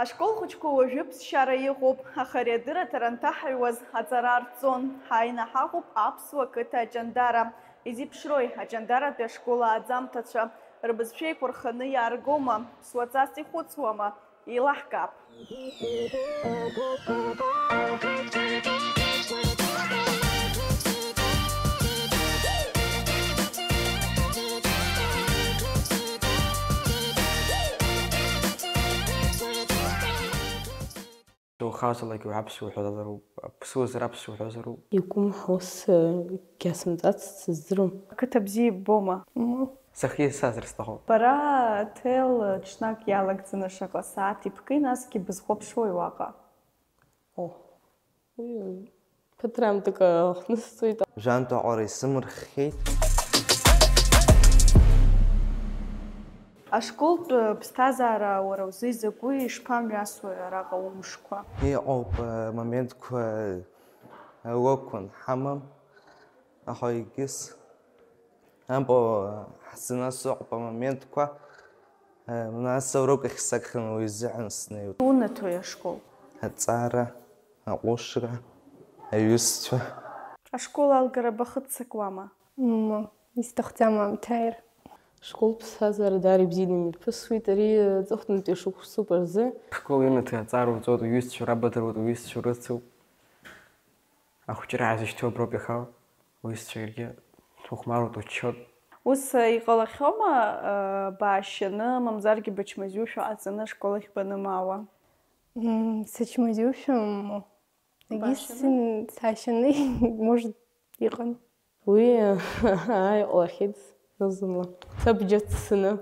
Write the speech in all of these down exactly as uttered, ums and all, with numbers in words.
Ашкол хәыҷқәа уажәы ԥсшьара иҟоуп, аха ари адырраҭара анҭаҳаҩуаз аҵара арҵон. Ҳааины ҳаҟоуп аԥсуа қыҭа Аҷандара. Изеиԥшрои, Аҷандаратәи ашкол ааӡамҭацәа рыбызшәа еиқәырханы иааргома, ԥсуаҵас ихәыцуама? Еилаҳкаап. Хаҵалак уҳәа аԥсуа уҳәозароуп, аԥсуа зыр аԥсуа уҳәозароуп. Иқәымҳа ус, э, гьасымҵацт сыздырам. Ақыҭа бзиа иббома? Мм. Сахьиасазар сҭахуп. Бара аҭел ҽнак иалагӡаны шаҟа сааҭ ибки, насгьы бызхәаԥшуеи уаҟа? О, уи ԥыҭраамҭак аахнысҵоит. Жәантә аҟара исымырххьеит. Ашколтә ԥсҭазаара уара узы изакәи, ишԥамҩасуеи араҟа умшқәа? Иҟоуп, э, моментқәа, э, локәын ҳамам, аха егьыс ампыл ҳзынасыҟоуп амоментқәа, э, нас аурок ахь сагханы уи изыҳәан снеиуеит. Унаҭои ашкол? Аҵара, аҟәышра, аҩызцәа. Ашкол алгара бахыццакуама? Мма, исҭахӡам аамҭа ааир. Школтә ԥсҭазаара даара ибзианы имҩаԥысуеит, ари аҵыхәтәантәи шықәсуп рзы. Школ инаҭо аҵара уҵоит, уҩызцәа рабадыруеит, уҩызцәа рыцуп. Ахәыҷра аазышьҭоу аброуп иаха, уҩызцәа иаргьы шухәмаруеит, уччоит. Ус иҟалахьоума, баашьаны, мамзаргьы бычмазаҩушәа ҟаҵаны ашкол ахь банымаауа? М, сычмазаҩушәа, м, егьыс Баашьаны? син-, саашьаны, может, иҟан. Уи, ааи, ҟалахьеит зны-зынла. Сабџьар ццаны,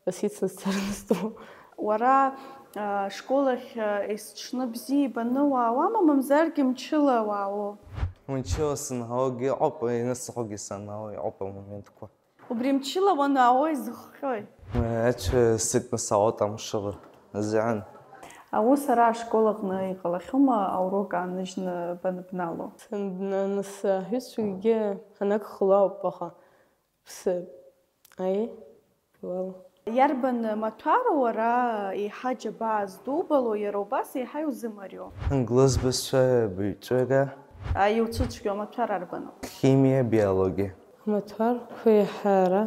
сицны сцараны стәоуп. Уара, а, школ ахь, а, есыҽны бзиа ибаны уаауама, мамзаргьы мчыла уаауоу? Мчыла санаауагьы ыҟоуп, инасыхогьы санаауа иҟоуп амоментқәа. Убри мчыла уанаауа изыхҟьои? Ача сыкны саауеит амшала азыҳәан. Аус ара ашкол аҟны иҟалахьоума аурок ааныжьны баныбнало? Санбнаныс аҳәызшәагьы анагхало ауп, аха ԥсы, аиеи, уал. Иарбан маҭәару уара еиҳа џьабаа здубало, иара убас еиҳа иузымариоу? Англыз бызшәа, абаҩҵәыра. А, иуцәыцәгьоу амаҭәар арбану? Химиа, биологиа. Амаҭәарқәа еиҳа ара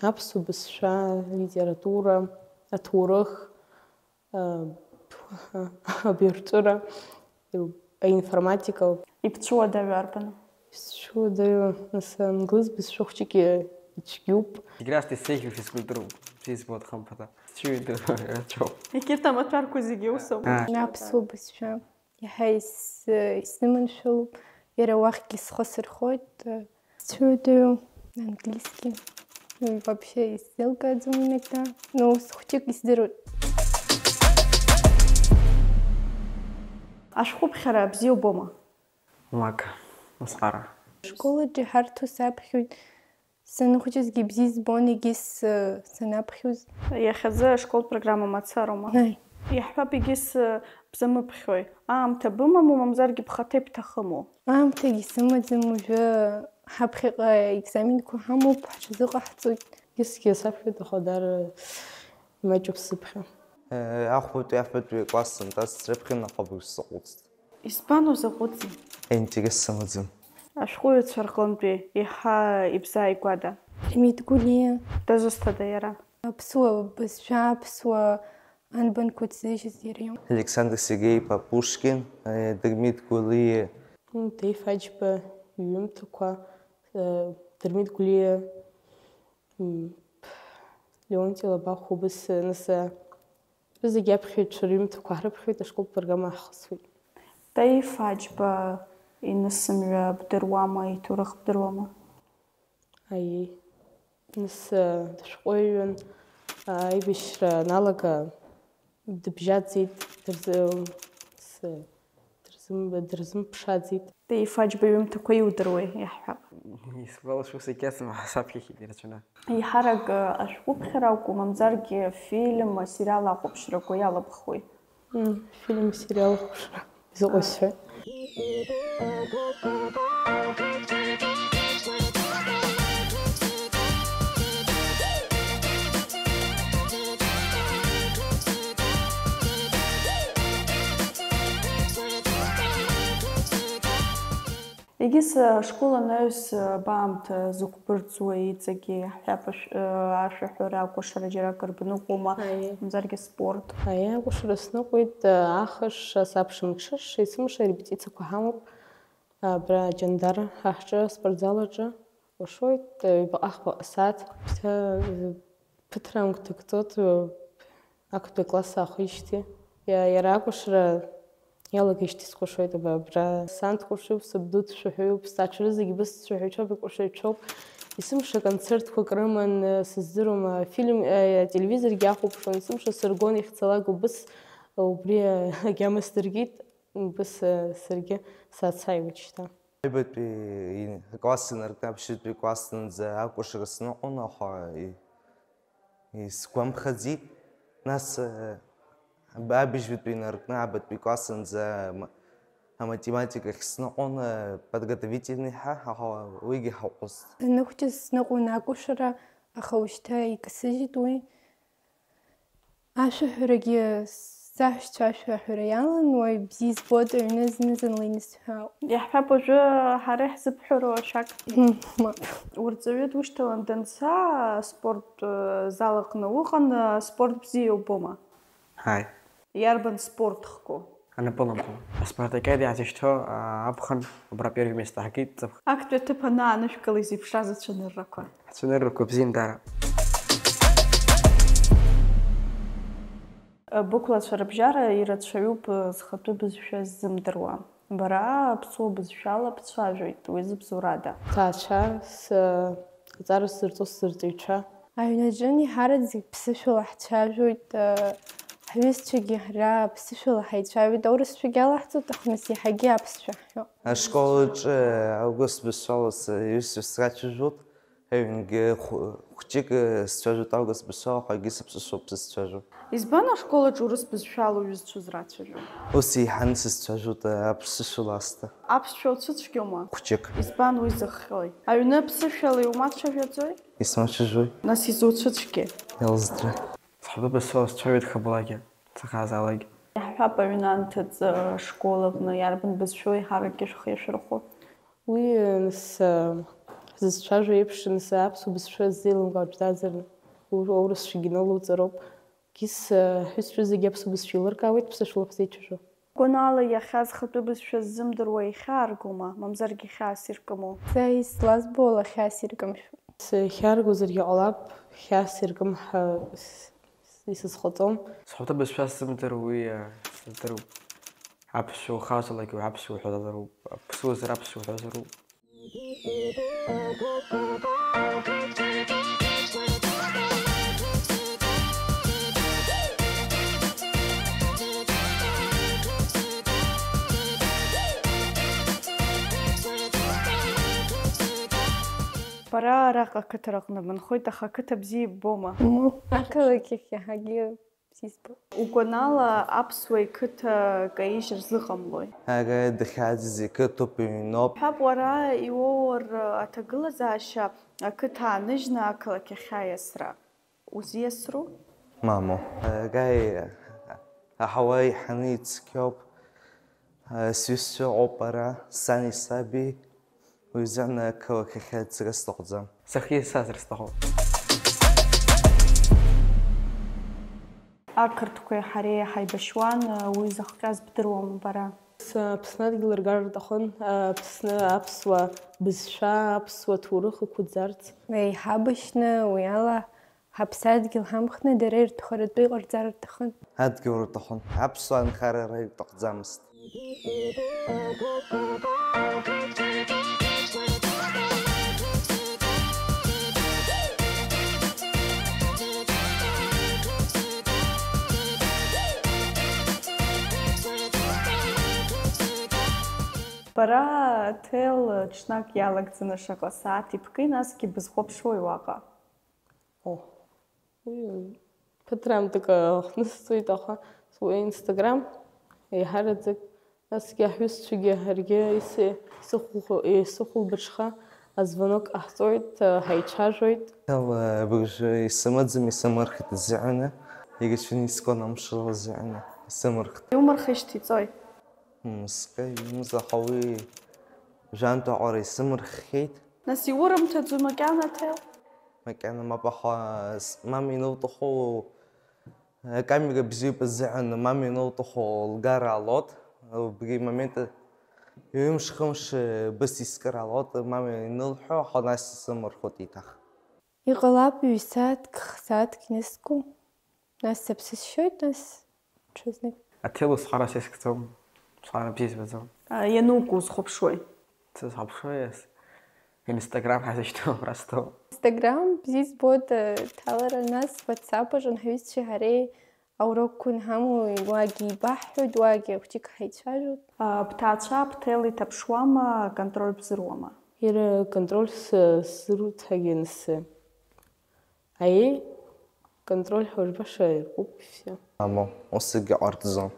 аԥсуа бызшәа, алитература, аҭоурых, а, абаҩрҵәыра, аинформатика. Ибцәуадаҩу арбану? Исцәуадаҩу, нас, англыз бызшәа хәҷык ицәгьоуп. Зегь раасҭа исзеиӷьу физкультуроуп, избоит хымԥада. Сцәыуадаҩу рацәоуп. Егьырҭ амаҭәарқәа зегьы усоуп. А. Аԥсуа бызшәа. Иаҳа ис-, исзыманшәалоуп, иара уахьгьы схы сырхоит, сцәыуадаҩу, английский, ну, вообще исзеилкааӡом иногда, но ус хәҷык исдыруеит. Ашәҟәыԥхьара бзиа убома? Мак, масҟара. Школ аҿы иҳарҭо саԥхьоит. Санхәыҷызгьы бзиа збон егьыс, э, санаԥхьоз. Иахьазы ашколтә программа мацароума? Аи. Иаҳҳәап, егьыс, э, бзамыԥхьои? Аамҭа бымаму, мамзаргьы бхаҭа ибҭахыму? Аамҭагьы сымаӡам, уажәы ҳаԥхьаҟа аекзаменқәа ҳамоуп, ҳҽазыҟаҳҵоит. Егьысгьы саԥхьоит, аха даара имаҷуп сыԥхьа. Э, ахәбатәи, афбатәи класс сынтәаз срыԥхьан, аха абыржә саҟәыҵт. Избан узаҟәыҵи? Аинтерес сымаӡам. Ашәҟәыҩҩцәа рҟынтәи еиҳа ибзааигәада? Дырмит Гәлиа. Дызусҭада иара? Аԥсуа бызшәа, аԥсуа анбанқәа ҭзыжьыз иара иоуп. Александр Сергеи-иԥа Пушкин, э, Дырмит Гәлиа. М, Таиф Аџьба иҩымҭақәа, э, Дырмит Гәлиа. М, Леонти Лабахә убыс, нас, рызегь аԥхьаҩцәа рҩымҭақәа ҳрыԥхьоит, ашколтә программа ҳхысуеит. Таиф Аџьба инысымҩа бдыруама, иҭоурых бдыруама? Аиеи. Нас, дышәҟәыҩҩын, аибашьра аналага дыбжьаӡит, дырзы-, с-, дырзы-, Дырзымԥшааӡеит. Таиф Аџьба иҩымҭақәа иудыруеи, иаҳҳәап? Исгәалашәо, сагьацым ҳасабхьахьеит ирацәаны. Еиҳарак, э, ашәҟәыԥхьара акәу, мамзаргьы фильм, сериал ахәаԥшрақәа иалабхуеи? Мм, фильм, сериал ахәаԥшра изыҟоу сҳәоит. Егьыс ашкол анаҩс абаамҭа зықәбырӡуа иҵегьы иаҳҳәап, ашә-, ашәаҳәара, акәашара џьарак рбаныҟәома, Аиеи. Мамзаргьы спорт? Аиеи, акәашара сныҟәеит, ахш, асабша мҽыш, есымша арепетициақәа ҳамоуп, абра Ҷандара ҳаҳҿы аспортзал аҿы. Ушоит, ҩбаҟа-хԥаҟа сааҭ, шьҭа, ԥыҭраамҭак ҵуеит, актәи акласс аахижьҭеи. Иа-, иара акәашара иалагеижьҭеи скәашоит, аба-, абра сан дкәашоуп, сабду дцәаҳәаҩуп, сҭаацәара зегьы бысҭцәаҳәаҩцәоуп, икәашаҩцәоуп. Есымша аконцертқәак рыман, сыздыруам, афильм, ателевизоргьы ахәаԥшуан, есымша сыргон иахьцалак убыс, убри агьама сдыркит, убыс саргьы сацааиуеит шьҭа. Аҩбатәи класс инаркны аԥшьбатәи класс аҿынӡа акәашара сныҟәон, аха и-, исгәамԥхаӡеит. Нас, э, аб-, абыжьбатәи инаркны абатәи класс аҿынӡа м-, аматематика ахь сныҟәон, э, подготовительный ҳәа, аха уигьы ҳаҟәыст. Саныхәҷыз сныҟәон акәашара, аха ушьҭа икасыжьит уи. Ашәаҳәарагьы саҳәшьцәа ашәаҳәара иалан, уаҩ бзиа избоит, аҩны зны-зынла инысҳәаауеит. Иаҳҳәап, уажәы ҳара иаҳзыбҳәароу ашәак? Мм, мап. Урҵаҩы душьҭалан данца, аспорт, э, зал аҟны уҟан, аспорт бзиа иубома? Ҳаи. Иарбан спорт хку? Анапылампыл. Аспартакиада иаҳзышьҭоу, аа, акәхын, убра первое место ҳагеит, ҵыԥх. Актәи аҭыԥ анаанышәкыла изеиԥшраз ацәаныррақәа? Ацәаныррақәа бзиан даара. Бықәлацәа рыбжьара ирацәаҩуп зхатәы бызшәа ззымдыруа. Бара аԥсуа бызшәала бцәажәоит, уи зыбзоурада? Ҭаацәа с-, Аҵара сзырҵо сзырҵаҩцәа. Аҩнаҿы еиҳараӡак ԥсышәала ҳцәажәоит, ҳҩызцәагьы ҳара ԥсышәала ҳаицәажәоит, аурысшәагьы алаҳҵоит, аха нас иаҳагьы аԥсшәа ҳҳәо. Ашкол аҿы аурыс бызшәала сҩызцәа срацәажәоит, аҩнгьы хә-, хәҷык сцәажәоит аурыс бызшәала, аха егьыс аԥсышәоуп сызцәажәо. Избан ашкол аҿы урыс бызшәала уҩызцәа зрацәажәо? Ус еиҳаны сызцәажәоит аԥсышәала аасҭа. Аԥсшәа уцәыцәгьоума? Хәҷык. Избан уи зыхҟьои? Аҩны аԥсышәала иумацәажәаӡои? Исмацәажәои? Нас изуцәыцәгьеи? Иалздыруа. Схатәы бызшәала сцәажәоит хабалагьы, сахьаазаалакгьы. Иаҳҳәап, аҩны анҭыҵ, э, школ аҟны иарбан бызшәоу еиҳаракгьы шәхы иашәырхәо? Уи, нас, сзыцәажәо еиԥш, нас, аԥсуа бызшәа ззеилымкаауа аӡә дааӡарны, у-, аурысшәагьы налоуҵароуп. Егьыс, ҳәызшәа зегьы аԥсуа бызшәа еилыркаауеит, ԥсышәала ҳзеицәажәо. Гәанала, иахьа зхатәы бызшәа ззымдыруа ихьааргома, мамзаргьы хьаас иркыму? Са исзлазбо ала хьаас иркымшәо. Сахьааргозаргьы ҟалап, хьаас иркым ҳәа с-, исызхаҵом. Схатәы бызшәа сзымдыруа уи, а, сыздыруам. Аԥсшәа ухаҵалак, аԥсшәа уҳәозароуп, аԥсуазар аԥсшәа уҳәозароуп. Бара араҟа ақыҭараҟны бынхоит, аха ақыҭа бзиа иббома? Мап, ақалақь ахь иаҳагьы бзиа збоит. Угәанала, аԥсуа иқыҭа каижьыр зыҟамлои? Ара дахьааӡаз иқыҭоуп, иҩноуп. Ҳәап, уара иуоур аҭагылазаашьа, ақыҭа ааныжьны ақалақь ахь аиасра узиасру? Мамоу. Ара аҳауа еиҳаны ицқьоуп. Сҩызцәа ыҟоуп ара, сани саби. Уи азын ақалақь ахь ацара сҭахӡам. Сахьиасазар сҭахуп. Ақырҭқәеи ҳареи ҳаибашьуан, уи зыхҟьаз бдыруама бара? Аԥсны адгьыл ргар рҭахын, Аԥсны аԥсуа бызшәа, аԥсуа ҭоурых ықәӡарц. Еиҳабашьны, уи ала ҳаԥсадгьыл ҳамхны дара иртәхаратәы иҟарҵар рҭахын. Адгьыл рҭахын, аԥсуаа нхарара ирҭахӡамызт. Бара аҭел ҽнак иалагӡаны шаҟа сааҭ ибки, насгьы бызхәаԥшуеи уаҟа? О, уи ԥыҭраамҭак аахнысҵоит, аха су-, Instagram еиҳараӡак, насгьы аҳәысцәагьы ҳаргьы ис-, исыхәлхо-, исыхәылбыҽха азвонок ҟаҳҵоит, ҳаицәажәоит. Ала абыржәы исымаӡам, исымырхит азыҳәаны, игацәаны искон амшала азыҳәаны исымырхт. Иумырхышьҭ иҵои? Мызкы имаз, аха уи жәантә аҟара исымырххьеит. Нас иурымҭаӡо макьана аҭел? Макьана мап, аха с-, мама инылҭаху акамера бзиоуп азыҳәан, мама инылҭаху лгар ҟалоит. Убри момент ҩымш-хымш быс искыр ҟалоит, мама инылҳәо, аха нас исымырхәоит еиҭах. Иҟалап ҩ-сааҭк, х-сааҭк инызку. Нас сыԥсы сшьоит, нас ҽазнык. Аҭел усҟара сескӡом, усҟара бзиа збаӡом. А, иануку узхәаԥшуеи? Сызхәаԥшуеи ас? Инстаграм ҳазышьҭоу абра стәоуп. Инстаграм бзиа збоит, э, ҭалара, нас WhatsApp аҿы ҳҩызцәеи ҳареи аурокқәа анҳамоу, уагьы еибаҳҳәоит, уагьы хәҷык ҳаицәажәоит. А, бҭаацәа бҭел иҭаԥшуама, аконтроль бзыруама? Иара аконтроль сы-, сзыруҭагьы ансы. Аиеи, контроль ҳәа уажәбаша иркуп, и всё. Амал, усыгьы ҟарҵаӡом.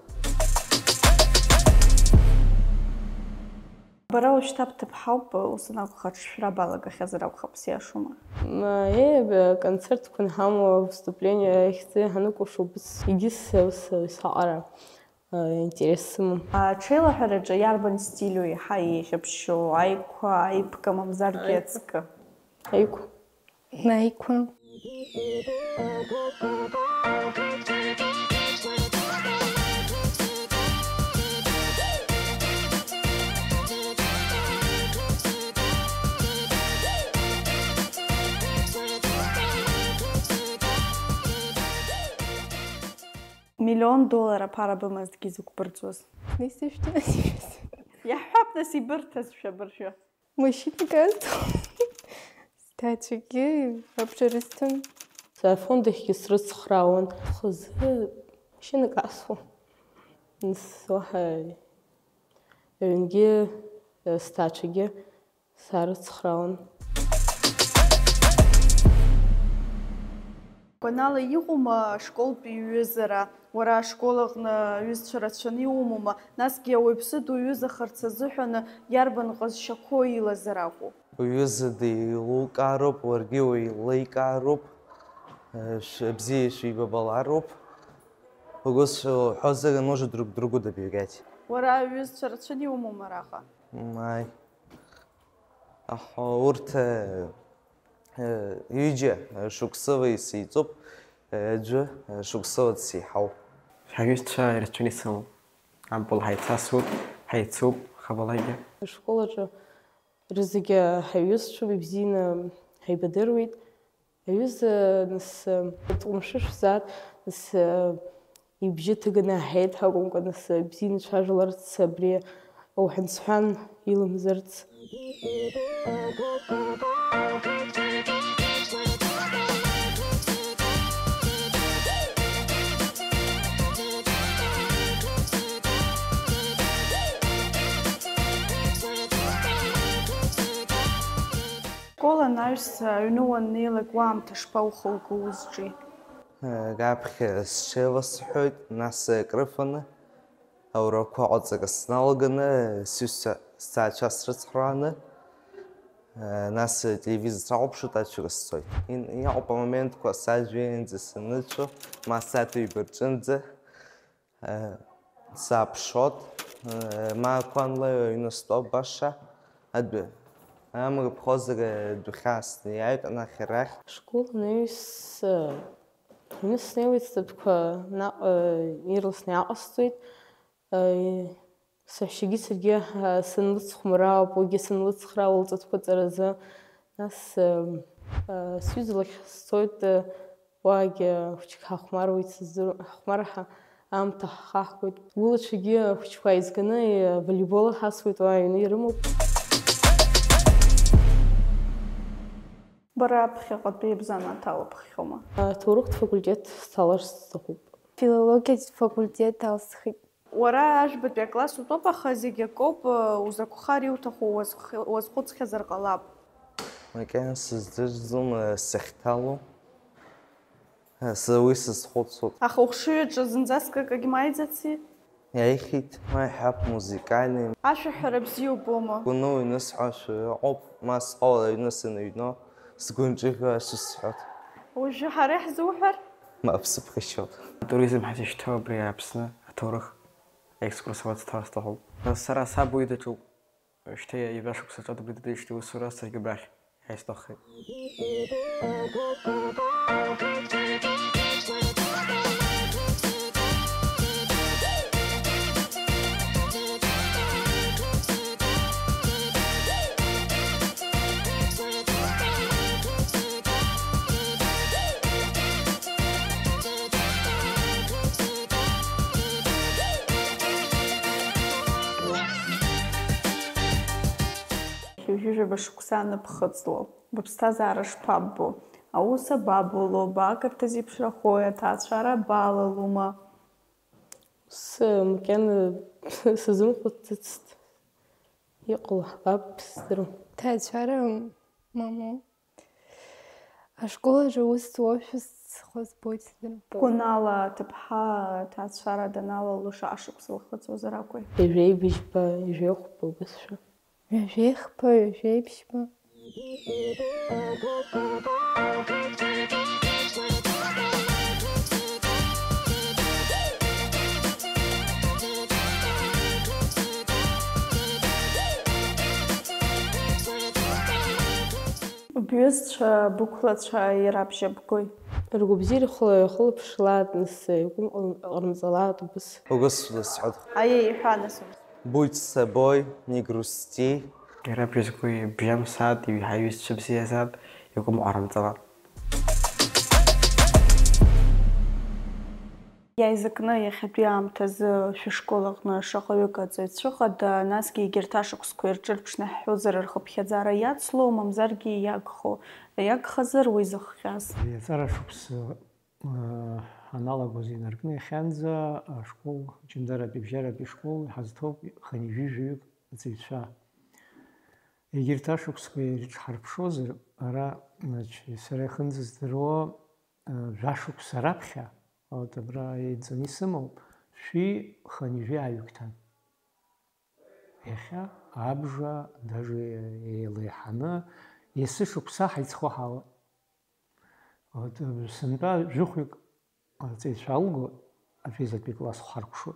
Бара уажәшьҭа бҭыԥҳауп, ус анакәха, аҿшәра балагахьазар акәхап, сиашоума? Ма, е, б-, концертқәа анҳамоу, выступление ахьӡы ҳаныкәышу, быц-, егьыс, ус, ус аҟара. Э, интерес сымам. Аҽеилаҳәараҿы иарбан стилю еиҳа еиӷьыбшьо, аиқәа, аиԥка, мамзаргьы аиқәа. Аҵкы? Аиқәа. Аиқәа. Миллион доллар аԥара бымазҭгьы изықәбырҵоз? Исышәҭ-, Иаҳҳәап, нас, ибырҭазшәа абыржәы. Машьынак асҭом. Сҭаацәагьы абџьар рысҭон. Саафондахьгьы срыцхраауан. Хазы машьынак асуан. Нас уаҳа аҩнгьы, сҭаацәагьы саарыцхраауан. Гәанала иҟоума ашколтә иҩызара? Уара ашкол аҟны аҩызцәа рацәаны иумоума? Насгьы ауаҩԥсы дуҩызахарц азыҳәаны иарбан ҟазшьақәоу илазар акәу? Уҩыза деилукаароуп, уаргьы уеиликаароуп, э, шә-, бзиа шәибабалароуп. Угәы зҳәо уҳәозар, может друг другу доверять. Уара аҩызцәа рацәаны иумоума араҟа? Мааи. Аҳ, урҭ, э, э, ҩыџьа, э, шықәсыла исеиҵоуп, э, аӡәы, э, шықәсыла дсеиҳауп. Ҳаҩызцәа ирацәаны исымоуп. Ампыл ҳаицасуеит, ҳаицуп, хабалагьы. Ашкол аҿы рызегьы ҳаҩызцәоуп, ибзианы ҳаибадыруеит. Аҩыза, нас, дҟәымшәышәзаат, нас, ибжьы ҭыганы аҳәеит ҳәа акәымкәа, нас, бзианы дцәажәаларц абри ауҳәан-сҳәан илымзарц. Школ анаҩс аҩны уаннеилак уаамҭа шԥаухуго узҿи? Раԥхьа сҽеиласҳәоит, нас акрыфаны, аурокқәа аҟаҵара сналаганы, сҩызцәа сҭаацәа срыцхрааны, нас ателевизор сахәаԥшуеит, аӡәра сцоит. Ин-, иҟоуп амоментқәа сажәеинӡа саныцәо, ма сааҭ ҩба рҿынӡа. Э, сааԥшуеит, э, ма ақәанла аҩны стәоуп баша, адәы. Амра ԥхозар, э, адәахьы снеиааит анахь арахь. Ашкол анаҩс, э, аҩны снеиуеит, сҭыԥқәа наҟ-, э, ирласны иааҟасҵоит. Э, саҳәшьагьы саргьы, э, санлыцхәмаруа ауп, уигьы санлыцхраауа лҵатәқәа ҵаразы. Нас, э, э, сҩыза лахь сцоит, э, Уаагьы хәыҷык ҳахәмаруеит, сыздыр-, ҳахәмарҳа аамҭа ҳхаҳгоит. Гәылацәагьы ахәыҷқәа ааизганы, э, волейбол ҳасуеит, уа аҩны ирымоуп. Бара ԥхьаҟатәи ибзанааҭ алаԥххьоума? Аҭоурыхтә факультет сҭалар сҭахуп. Филологиатә факультет алсхит. Уара ажәбатәи акласс утәоуп, аха зегь акоуп, узакәхар иуҭаху уазх-, уазхәыцхьазар ҟалап. Макьана сыздырӡом, э, сахьҭало. Э, са уи сазхәыцуп. Аха ухшыҩ аҿы зынӡаск акагь маиӡаци? Иааихьеит, ма иҳәап, музыкальный. Ашәаҳәара бзиа убома? Гәыну инысҳәашәа ыҟоуп, ма сҟала аҩны саныҩно, сгәынҿыӷьуа шысҳәоит. Уажәы ҳара иаҳзуҳәар? Мап сыԥхашьоит. Атуризм ҳәа зышьҭоу абри Аԥсны аҭоурых аекскурсовод сҭар сҭахуп. Сара саб уи даҿуп. Шьҭа ҩажәа шықәса ҿыц абри дыдышьҭ иусура саргьы абрахь ҳаисҭаххеит. Ҩажәижәаба шықәса аныԥхыҵло, быԥсҭазаара шԥаббо? Аус абабуло, баакырҭа зеиԥшрахои, аҭаацәара балалома? Ус макьана сазымхәыццт, иҟало ҳбап, сыздырам. Ҭаацәара мамоу. Ашкол аҿы аус зуа шәызцхо збоит, сыздырам. Гәанала аҭыԥҳа аҭаацәара даналало шаҟа шықәса лхыҵуазар акәи? Ҩажәеи быжьба, ҩажәеи хәба убасшәа. Ҩажәеи хԥа, ҩажәеи ԥшьба. Бҩызцәа, бықәлацәа ирабжьабгои? Ргәабзиара хла-, хылаԥшлааит, нас, игәы ҟарымҵалааит убыс. Угәы сзысҳәоит. Аиеи, иҳәа, нас, убыс. Будь с собой, не грусти. Иара бжьызгои, бжьамсааит, иҩ-, ҳаиҩызцәа бзиазааит, игәы мҟарымҵалааит. Иааизакны иахьатәи аамҭазы шәышкол аҟны шаҟаҩык аҵаҩцәа ыҟада, насгьы егьырҭ ашықәсқәа ирҿырԥшны ҳҳәозар, рхыԥхьаӡара иацло, мамзаргьы иагхо, иагхазар уи зыхҟьаз? Иаҵәара шықәса, э, аналагоз инаркны иахьанӡа ашкол, Ҷандаратәи бжьаратәи школ иҳазҭоуп хынҩажәижәаҩык аҵаҩцәа. Егьырҭ ашықәсқәа ирыҽҳарԥшозар, ара, значит, сара ихынӡаздыруа, э, жәашықәса раԥхьа, вот абра еидҵаны исымоуп, шәи хынҩажәи ааҩык ҭан. Иахьа абжа даже еилеиҳаны, есышықәса ҳаиҵхо ҳаауеит. Вот, э, сынтәа жәохәҩык аҵаҩцәа алго, афизатәи класс хәаркәшо,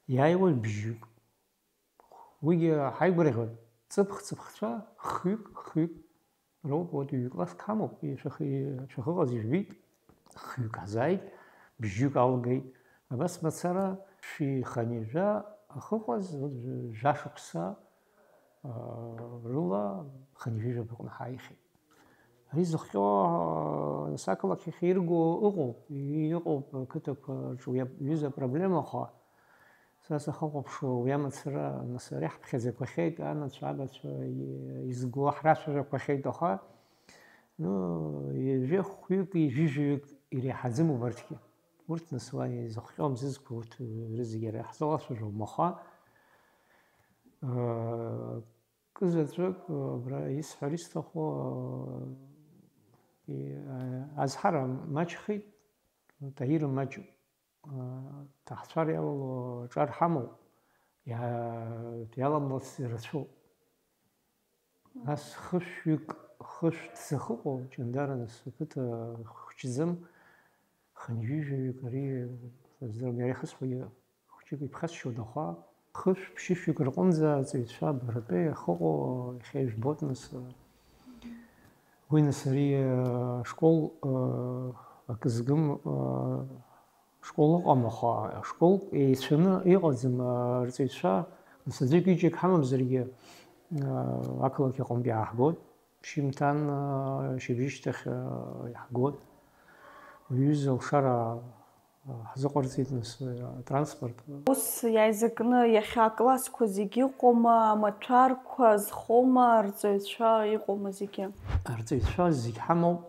иааиуа бжьҩык. Уигьы ҳаигәырӷьоит, ҵыԥх-ҵыԥхцәа хҩык, хҩык роуп, вот ҩ-класск ҳамоуп, ишәах-, ишәахыҟаз ижәбеит, хҩык ҳзааит, бжьҩык алгеит. Абас мацара шәи хынҩажәа ахыҟаз, вот, жәа-, жәашықәса, аа, рыла хынҩажәижәаба аҟны ҳааихьеит. Ари зыхҟьо, аа, нас ақалақь ахь ирго ыҟоуп, иҟоуп ақыҭақәа рҿы уи ҩыза апроблема, аха са сахыхәаԥшуа уи амацара, нас ари ҳԥхьаӡақәахьеит, анацәа, абацәа и-, изго ҳрацәажәақәахьеит, аха, ну, ҩажәи хәҩык, ҩажәижәаҩык иреиҳаӡам убарҭгьы. Урҭ нас уа изыхҟьо амзызқәа урҭ рызегьы ара иаҳзалацәажәом, аха, аа, кызаҵәык, абра исҳәар исҭаху, и-, азҳара маҷхеит, Таира маҷуп. Ҭаҳцәар иалало аҿар ҳамоуп, иа-, иаламлац ирацәоуп. Нас хышәҩык, хышә дзахыҟоу, ҷандаран, нас ақыҭа хәыҷӡам, хынҩажәижәаҩык ари, сыздырам, иара ихысҳәагьы хәыҷык иԥхасшьоит, аха хышә, ԥшьышәҩык рҟынӡа аҵаҩцәа баратәы иахыҟоу иахьа ижәбоит, нас, уи, нас, ари, ашкол, акы згым, ашкол ыҟам, аха ашкол еицәаны иҟаӡам, арҵаҩцәа, нас, аӡәык-ҩыџьак ҳамамзаргьы, ақалақь аҟынтә иааҳгоит. Шьыжьымҭан, шьыбжьышьҭахь, иаҳгоит. Уи аҩыза алшара, ҳзыҟарҵеит, нас, атранспорт. Ус иааизакны иахьа аклассқәа зегьы ыҟоума, амаҭәарқәа зхоума арҵаҩцәа, иҟоума зегьы? Арҵаҩцәа зегь ҳамоуп.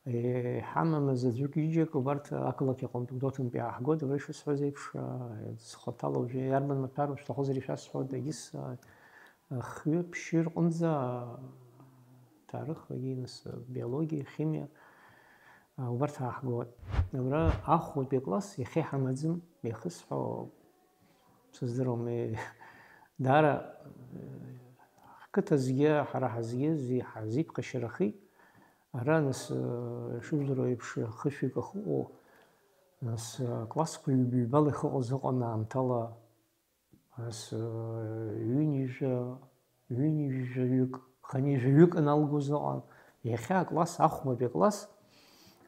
Иҳамамыз аӡәык-ҩыџьак убарҭ ақалақь аҟынтә Гәдоуҭантәи иааҳгоит, абра ишысҳәаз еиԥш, зхаҭала уажәы иарбан маҭәару шәҭахозар ишәасҳәоит, егьыс хҩы-ԥшьҩы рҟынӡа ҭаарых, егьи нас биологиа, химиа, убарҭ ааҳгоит. Абра ахәбатәи акласс иахьа иҳамаӡам, иахысҳәо сыздыруам, даара, ҳқыҭа зегьы, ҳара ҳазгьы зи-, ҳазиԥхашьарахеит. Ара, нас, ишыжәдыруа еиԥш, хышәҩык ахьыҟоу, нас, аклассқәа ҩба-ҩбала ихыҟаз ыҟан аамҭала, нас, ҩынҩажәа, ҩынҩажәаҩык, хынҩажәаҩык аналгоз ыҟан. Иахьа акласс, ахәбатәи акласс,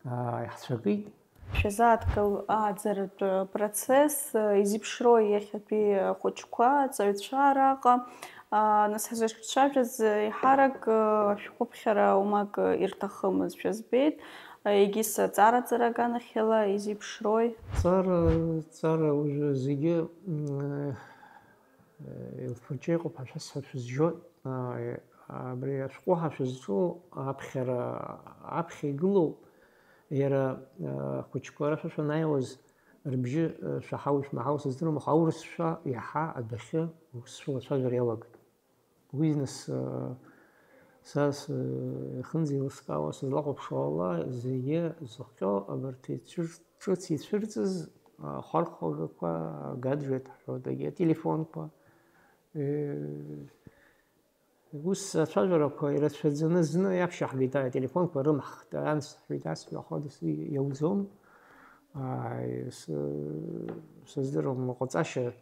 аа, иаҳцәакит. Шәазааҭгыл ааӡаратә процесс, изеиԥшроу иахьатәи ахәыҷқәа, аҵаҩцәа араҟа, нас ҳзышәцәажәаз, еиҳарак ашәҟәыԥхьара умак ирҭахымызшәа збеит, егьыс аҵараҵара аганахьала изеиԥшрои? Ҵара, ҵара уажәы зегьы, м, илфаҷы иҟоуп ҳәа шәасҳәап, шәызжьоит. Ааи, абри ашәҟәы ҳәа шәызҿу аԥхьара, аԥхьа игылоуп. Иара, ахәыҷқәа ара шәа шәанааиуаз, рыбжьы, шәаҳауи шәмаҳауи сыздыруам, аха аурысшәа иаҳа адәахьы ус шәылацәажәар иалагеит. Уи нас, са схынӡа еилыскаауа сызлахәаԥшуа ала, зегьы зыхҟьо абарҭ ицәырҵ-, ҿыц ицәырҵыз, ахәархәагақәа, гаджет ҳҳәоит, егьи ателефонқәа. Ус ацәажәарақәа ирацәаӡаны зны иаԥшьаҳгеит, ателефонқәа рымҳхт, анс ҳәеит, ас ҩахәадас иауӡом. Ааи, сы-, сыздыруам, ҟаҵашьа,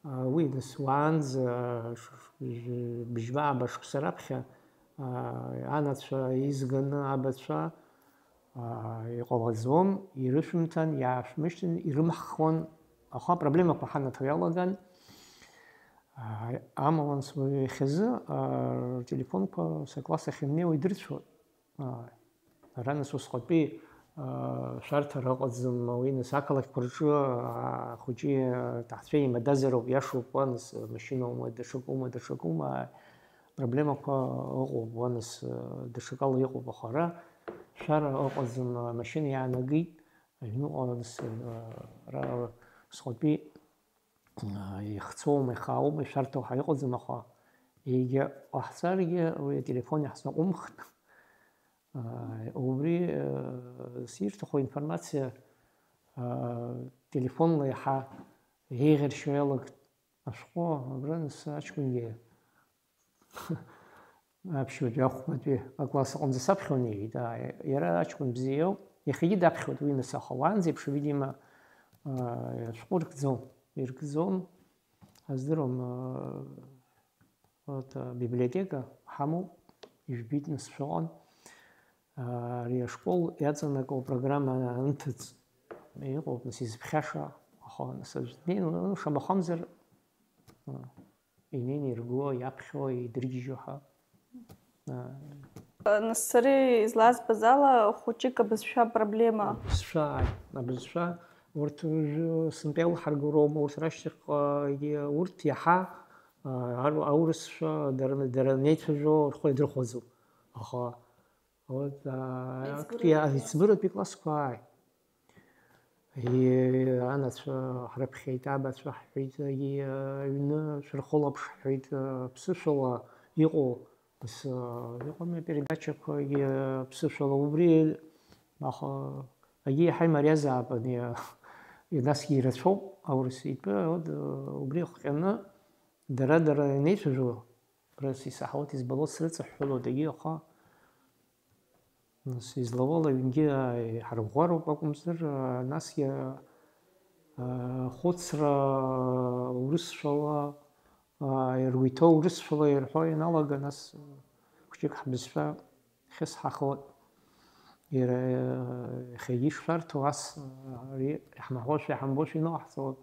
а, уи, нас, уаанӡа, ш-, ш-, бжьба-ааба шықәса раԥхьа, а, анацәа изганы абацәа, аа, иҟалаӡом, ирышәымҭан, иаашәмышьҭын, ирымҳхуан, аха апроблемақәа ҳанаҭо иалаган. Аа, амала, нас, уаҩы иахьазы, аа, ртелефонқәа сакласс ахь имнеиуа идырцәоит. Аа, ара, нас, усҟатәи, аа, шәарҭара ыҟаӡам, уи, нас, ақалақьқәа рҿы, аа, ахәыҷи аҭаҳцәеи еимадазароуп, иашоуп, уа, нас, машьынаума, даҽакума, даҽакума, аа, проблемақәа ыҟоуп, уа, нас, даҽакала иҟоуп, аха ара шәара ыҟаӡам, амашьына иаанагеит, аҩныҟа, нас, ара схәатәи, ихцоума, ихааума, ишәарҭоу ҳәа иҟаӡам, аха егьа ҟаҳҵаргьы уи ателефон иаҳзаҟәымхт. Убри сирҭаху информациа телефонла иаҳа еиӷьаршьо иалагт. Ашәҟәы абра, нас, аҷкәынгьы аԥшьбатәи ахәбатәи акласс аҟынӡа саԥхьа унеит, аа, иара аҷкәын бзиоуп, иахьагьы даԥхьоит уи, нас, аха уаанӡа еиԥш, видимо, аа, ашәҟәы ркӡом, иркӡом, аздыруам, аа, вот, аа, библиотека ҳамоуп, ижәбеит, нас, шәыҟан. Ари ашкол иаҵанакуа апрограмма анҭыҵ, иҟоуп, нас, изыԥхьаша, аха, нас, аӡә днеин, ну, шамахамзар, а, инеин ирго, иаԥхьо, идыргьежьуа ҳәа. А. Нас сара излазбаз ала, хәыҷык абызшәа проблема. Абызшәа, ааи, абызшәа, урҭ уажәы сынтәа иалҳаргылароума, урҭ рашьҭахьҟагьы, урҭ иаҳа, а, ару-, аурысшәа, дара, дара анеицәажәо рхы иадырхәаӡом. Аха Вот, аа, Аицбыратәи актәи, классқәа. Аицбыратәи классқәа, ааи. И-, анацәа ҳрыԥхьеит, абацәа ҳҳәеит, и-, аҩны шәырхылаԥш ҳҳәеит, ԥсышәала иҟоу, ас-, иҟами апередачақәагьы ԥсышәала, убри, аха, агьи иаҳа имариазаап, ани, и-, насгьы ирацәоуп аурыс итәы, вот, убри ахҟьаны дара-дара инеицәажәо, Рас исаҳауеит, избалоит, срыҵаҳәҳәалоит, егьи аха, нас, излауала ҩнгьы, ааи, ҳарӷәӷәароуп акәымзар, аа, насгьы, аа, хәыцра урысшәала, аа, иргәы иҭоу урысшәала ирҳәо ианалага, нас, хәыҷык ҳбызшәа хьысҳахоит. Иара, иахьагьы ишшәарҭоу ас, ари иаҳмаҳәошәа, иаҳамбошәа иныҟаҳҵалак,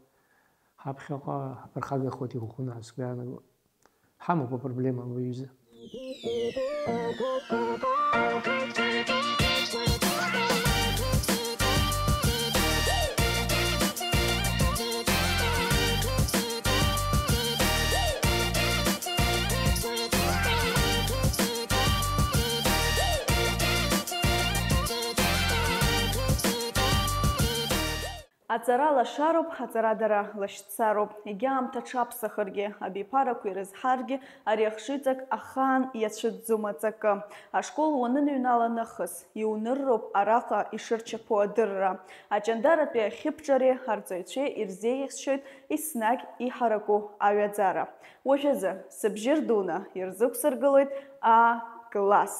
ҳаԥхьаҟа ҳԥырхагахоит, иӷәӷәаны ҳазгәаанагоит. Ҳамоуп апроблема уи аҩыза. Аҵара лашароуп, аҵара дара лашьцароуп. Егьа аамҭа ҽаԥсахыргьы, абиԥарақәа ирызҳаргьы, ари ахшыҩҵак ахаан иацәыӡӡом аҵакы. Ашкол уаныҩнала нахыс, иунырроуп араҟа ишырчаԥо адырра. Аҷандаратәи ахьыԥҿареи арҵаҩцәеи ирзеиӷьасшьоит еснагь иҳараку аҩаӡара. Уажәазы, сыбжьы рдуны, ирзықәсыргылоит А класс.